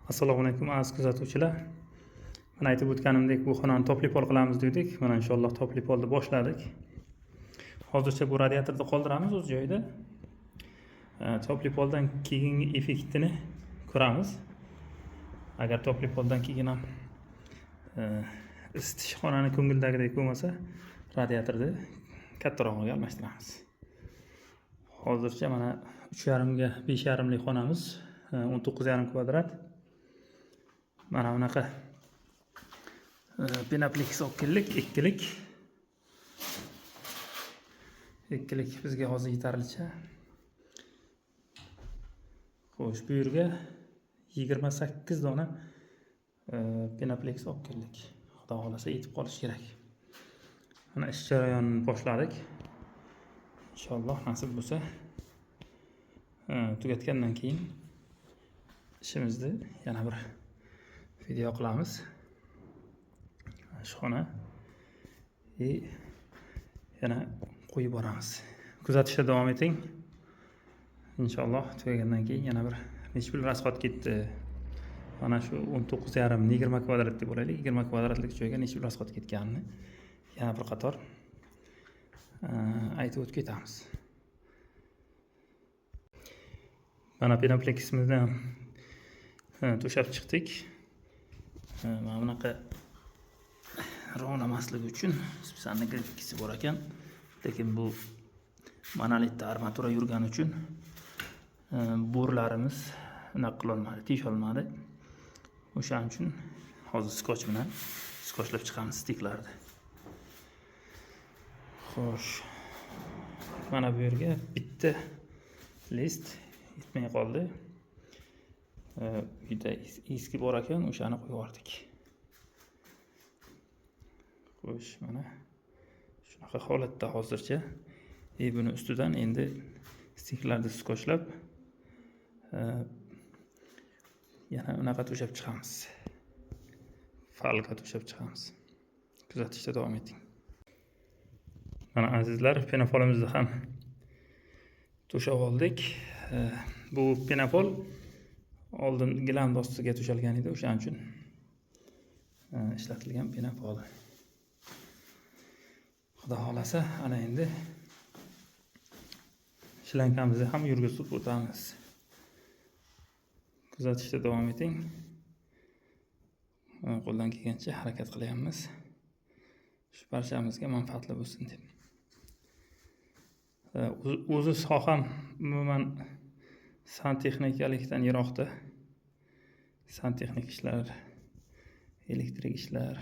Assalomu alaykum, aziz kuzatuvchilar. Mana aytib o'tganimdek, bu xonani topli pol qilamiz dedik. Mana inshaalloh topli polni boshladik. Hozircha bu radiatorni qoldiramiz o'z joyida. Topli poldan keyingi effektini ko'ramiz. Agar topli poldan keyin ham isitish xonani ko'ngildagidek bo'lmasa, radiatorni kattarog'iga almashtiramiz. Hozircha mana 3,5 ga 5,5 lik xonamiz, 19,5 kvadrat. Mana bunaqa penopleks olib keldik, ikkilik. Ikkilik bizga hozir yetarlicha. Xo'sh, bu yerga 28 dona penopleks olib keldik. Xudo xohlasa yetib qolishi kerak. Mana ish jarayonini boshladik. Inshaalloh nasib bo'lsa, tugatgandan keyin ishimizni yana bir video qilamiz. Shu xona yana qo'yib boramiz. Kuzatishda davom eting. Inshaalloh tugagandan keyin yana bir necha pul rasxod ketdi. Mana shu 19,5 20 kvadrat deb olaylik. 20 kvadratlik joyga necha pul rasxod ketganini yana bir qator aytib o'tib ketamiz. Mana penopleximizni ham to'shab chiqdik. Mana bunaqa rovnamasligi uchun специальный grifkisi bor ekan. Lekin bu monolitda armatura yurgani uchun bo'rlarimiz unaqa qilolmadi, tesholmadi. O'shaning uchun hozir skoch bilan skochlab chiqamiz stiklarni. Xo'sh. Mana bu yerga bitta list yetmay qoldi. Uyda eski bor ekan, o'shani qo'yib yubordik. Xo'sh, mana shunaqa holatda hozircha. Buni ustidan endi stiklarni skochlab, yana unaqa to'shab chiqamiz. Falga to'shab chiqamiz. Kuzatishda davom eting. Mana azizlar, penofolimizni ham to'shab oldik. Bu penofol oldin gilamni ostiga to'shalgan edi, o'shaning uchun ishlatilgan penofol. Xudo xohlasa, ana endi shlankamizni ham yurgizib o'tamiz. Kuzatishda davom eting. Qo'ldan kelgancha harakat qilyapmiz. Shu barchamizga manfaatli bo'lsin deb. O'zi soham umuman santexnikalikdan yiroqda. Santexnik ishlar, elektrik ishlar,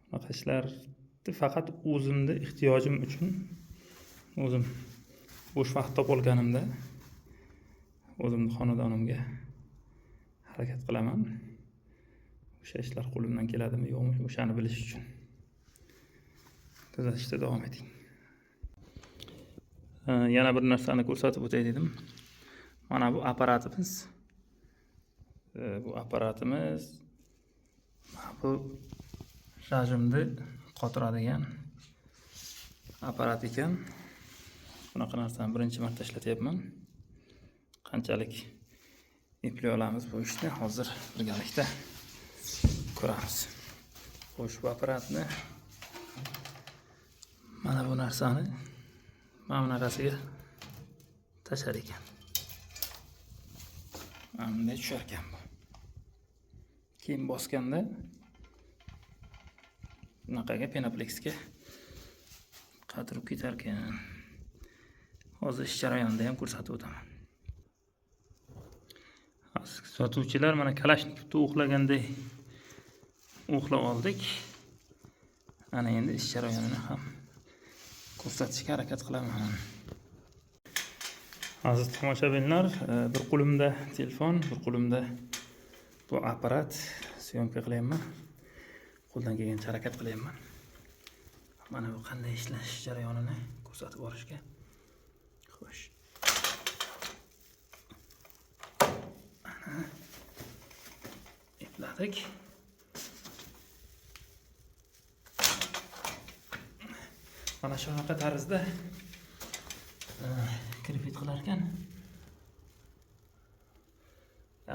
bunaqa ishlar faqat o'zimni ehtiyojim uchun o'zim bo'sh vaqt topolganimda o'zimni xonadonimga harakat qilaman. O'sha ishlar qo'limdan keladimi yo'qmi, o'shani bilish uchun. Kuzatishda davom eting. Yana bir narsani ko'rsatib o'tay dedim. Mana bu apparatimiz. Bu apparatimiz mana bu rajimni qotiradigan apparat ekan. Bunaqa narsani birinchi marta ishlatyapman. Qanchalik eplay olamiz bu ishni hozir birgalikda ko'ramiz. Xo'sh, bu apparatni mana bu narsani mana bunaqasiga tashlar ekan. Mana bunday tushar ekan bu. Keyin bosganda bunaqaga penoplexga qatirib ketar ekan. Hozir ish jarayonida ham ko'rsatib o'taman. Sotuvchilar, mana Kalashnikovni o'xlaganday o'xlab oldik. Ana endi ish jarayonini ham ko'rsatishga harakat qilaman. Aziz tomoshabinlar, bir qo'limda telefon, bir qo'limda bu apparat syomka qilyapman. Qo'ldan kelgancha harakat qilyapman. Mana bu qanday ishlash jarayonini ko'rsatib borishga. Xo'sh. Ana epladik. Mana shunaqa tarzda krepit qilar ekan.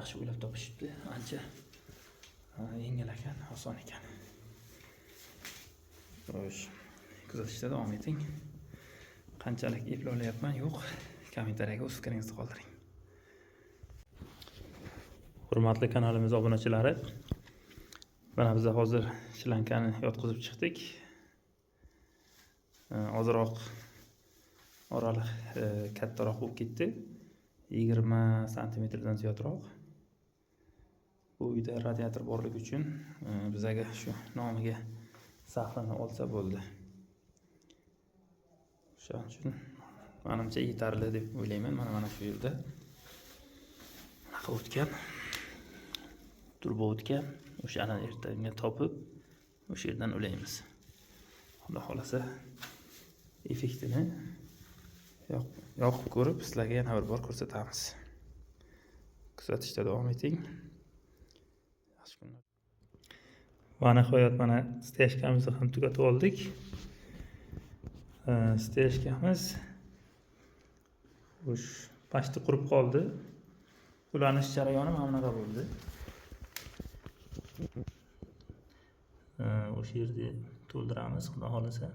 Yaxshi o'ylab topishibdi, ancha yengil ekan, oson ekan. Xo'sh, kuzatishda davom eting. Qanchalik eplay olyapman, yo'q, kommentariyaga o'z fikringizni qoldiring. Hurmatli kanalimiz obunachilari, mana biz hozir shlankani yotqizib chiqdik. Ozroq oraliq kattaroq bo'lib ketdi. 20 santimetrdan ziyodroq. Bu uyda radiator borligi uchun bizaga shu nomiga sahrini olsa bo'ldi. O'shaning uchun manimcha yetarli deb o'ylayman. Mana shu yerda bunaqa o'tgan, turba o'tgan, o'shani ertaga topib, o'sha yerdan ulaymiz. Xudo xohlasa effektini yoqib ko'rib, sizlarga yana bir bor ko'rsatamiz. Kuzatishda davom eting. Yaxshi kunlar. Va nihoyat mana стяжка mizni ham tugatib oldik. Стяжка miz, xo'sh, почти qurib qoldi. Ulanish jarayoni mana bunaqa bo'ldi. O'sha yerda to'ldiramiz, xudo xohlasa.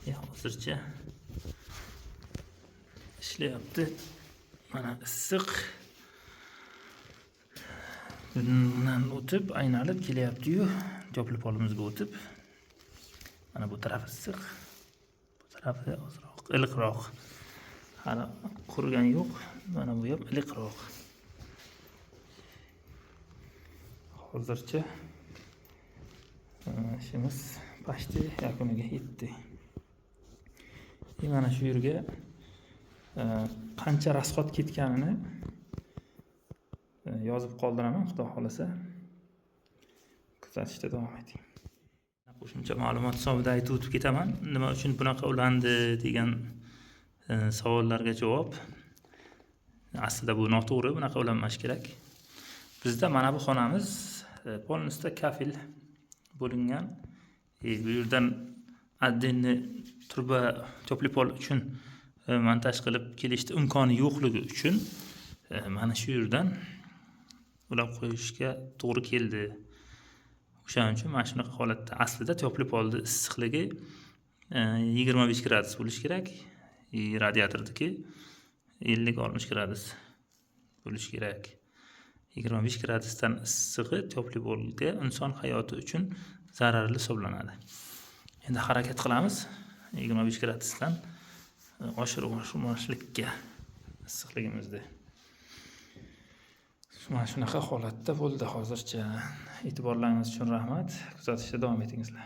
Hozircha ishlayapti. Mana issiq bundan o'tib aynalib kelyapti-yu, тёплый polimizga o'tib. Mana bu taraf issiq, bu tarafi ozroq iliqroq. Hali qurigani yo'q. Mana bu ham iliqroq. Hozircha ishimiz почти yakuniga yetdi. Mana shu yerga qancha расход ketganini yozib qoldiraman, xudo xohlasa. Kuzatishda davom eting. Qo'shimcha ma'lumot hisobida aytib o'tib ketaman. Nima uchun bunaqa ulandi degan savollarga javob. Aslida bu noto'g'ri, bunaqa ulanmash kerak. Bizda mana bu xonamiz полностью kafel bo'lingan. Bu yerdan отдельный turba тёплый pol uchun montaj qilib kelishda imkoni yo'qligi uchun mana shu yerdan ulab qo'yishga to'g'ri keldi. O'shaning uchun mana shunaqa holatda. Aslida тёплый polni issiqligi 25 gradus bo'lishi kerak. Radiatorniki 50-60 gradus bo'lishi kerak. 25 gradusdan issig'i тёплый polga inson hayoti uchun zararli hisoblanadi. Endi harakat qilamiz 25 gradusdan oshirib oshirmaslikka issiqligimizni. Mana shunaqa holatda bo'ldi hozircha. E'tiborlaringiz uchun rahmat. Kuzatishda davom etingizlar.